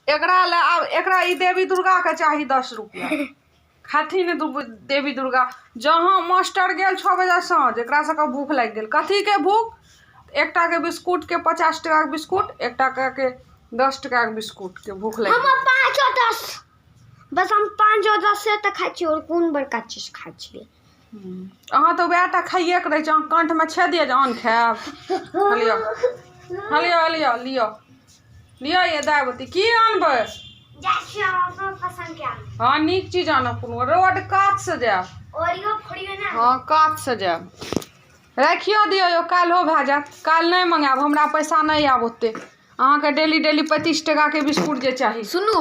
एकरा लए आब एकरा ई देवी दुर्गाके चाही 10 रुपया। खाथिन देवी दुर्गा। जहाँ मास्टर गेल 6 बजे साँझ, एकरा सबके भूख लागि गेल। कथीके भूख? एकटाके बिस्कुटके, 50 टाकाके बिस्कुट, एकटाके 10 टाकाके बिस्कुटके भूख लागि गेल। हम पाँचो दस, बस हम पाँचो दस से तऽ खाइ छियै। आओर कोन बड़का चीज खाइ छियै? अहाँ तऽ वएह टा खाइएके रहै छै। अहाँ कण्ठमे छेद यऽ जे अन्न खायब। लिअ, लिअ, लिअ, लिअ, लिअ। ये दायबती की आनबै? जाइ छियै हम अपना पसंद के आनब। हँ, नीक चीज आनब। कोनो रोड कातसँ जायब। ओरियो फोड़ियो ना। हँ, कातसँ जायब। राखियो दियौ यौ, काल्हिओ भए जायत। काल्हि नहि मङ्गायब, हमरा पैसा नहि आयब ओतेक। अहाँके डेली डेली 35 टाकाके बिस्कुट जे चाही। सुनू,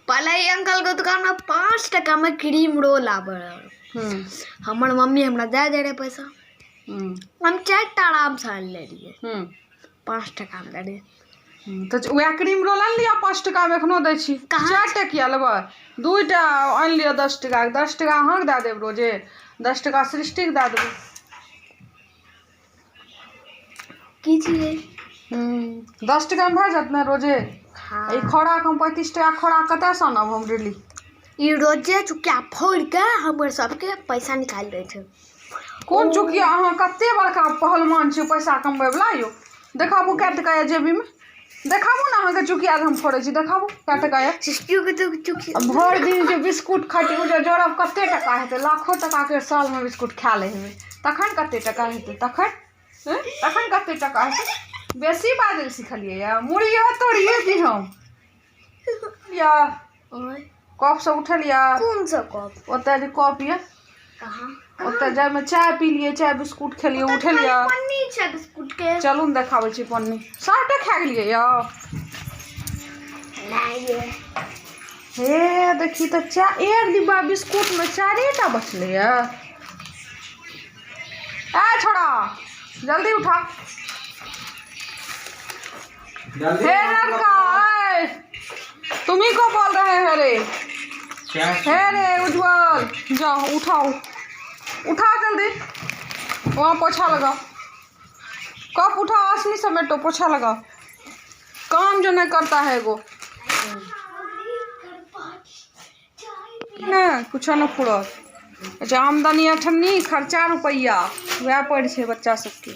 पहले ई अंकल के दुकान में 5 टका में क्रीम रोल आबे रहे। हमर मम्मी हमरा दे दे रहे पैसा। हम चारि टा आराम से आनि ले रहियै। 5 टका में दे रहे। तऽ वएह क्रीम रोल आनि लिअ 5 टकामे, एखनो दै छी। कहाँ? चारि टा किया लेबै? दूटा आनि लिअ 10 टकाके। 10 टका अहाँके दए देब रोजे, 10 टका सृष्टिके दए देबै। की छियै? 10 टकामे भए जायत ने रोजे? हाँ। ई खोराक हम 35 टका खोराक कतयसँ आनब हम डेली? ई रोजे चुकिया फोड़ के हमर सबके पैसा निकालि दै छै। कोन चुकिया? अहाँ कते बड़का पहलवान छियै पैसा कमबै वला यौ। देखाबू, कए टका यऽ जेबीमे? देखाबू ने, अहाँके चुकिया जे हम फोड़ै छी, देखाबू कए टका यऽ। सृष्टियो के तो चुकिया। भरि दिन जे बिस्कुट खाइ छी, ओ जे जोड़ब कते टका हेतै? लाखो टकाके सालमे बिस्कुट खा लै हेबै, तखन कते टका हेतै? तखन हँ? तखन कते टका हेतै? बेसी बाजै लए सिखलियै यऽ? मुड़ियो तोड़िये दी हम या। ओए। कप सब उठेलियै? कोन सा कप? ओतऽ जे कप यऽ। कहाँ? ओतऽ जाइमे चाय पी लियै, चाय बिस्कुट खेलियै, उठेलियै? पन्नी छै बिस्कुट के। चलू ने, देखाबै छी। पन्नी सबटा खा गेलियै यौ? नहीं ये। हे देखी तऽ, एक डिब्बा बिस्कुटमे चारे टा बचलै यऽ। ए छोड़ा, जल्दी उठा। जल्दी। हे लड़का, ए, तुम्ही को बोल रहे हैं रे। क्या? हे रे उज्जवल, जाओ, उठाओ, उठाओ जल्दी, वहाँ पोछा लगाओ। कप उठाओ, असली समेटो, पोछा लगाओ। काम जो नहीं करता है एगो ने कुछो न फुरत। अच्छा, आमदनी अठन्नी, खर्चा रुपैआ, वएह पढ़ छै बच्चा सबके।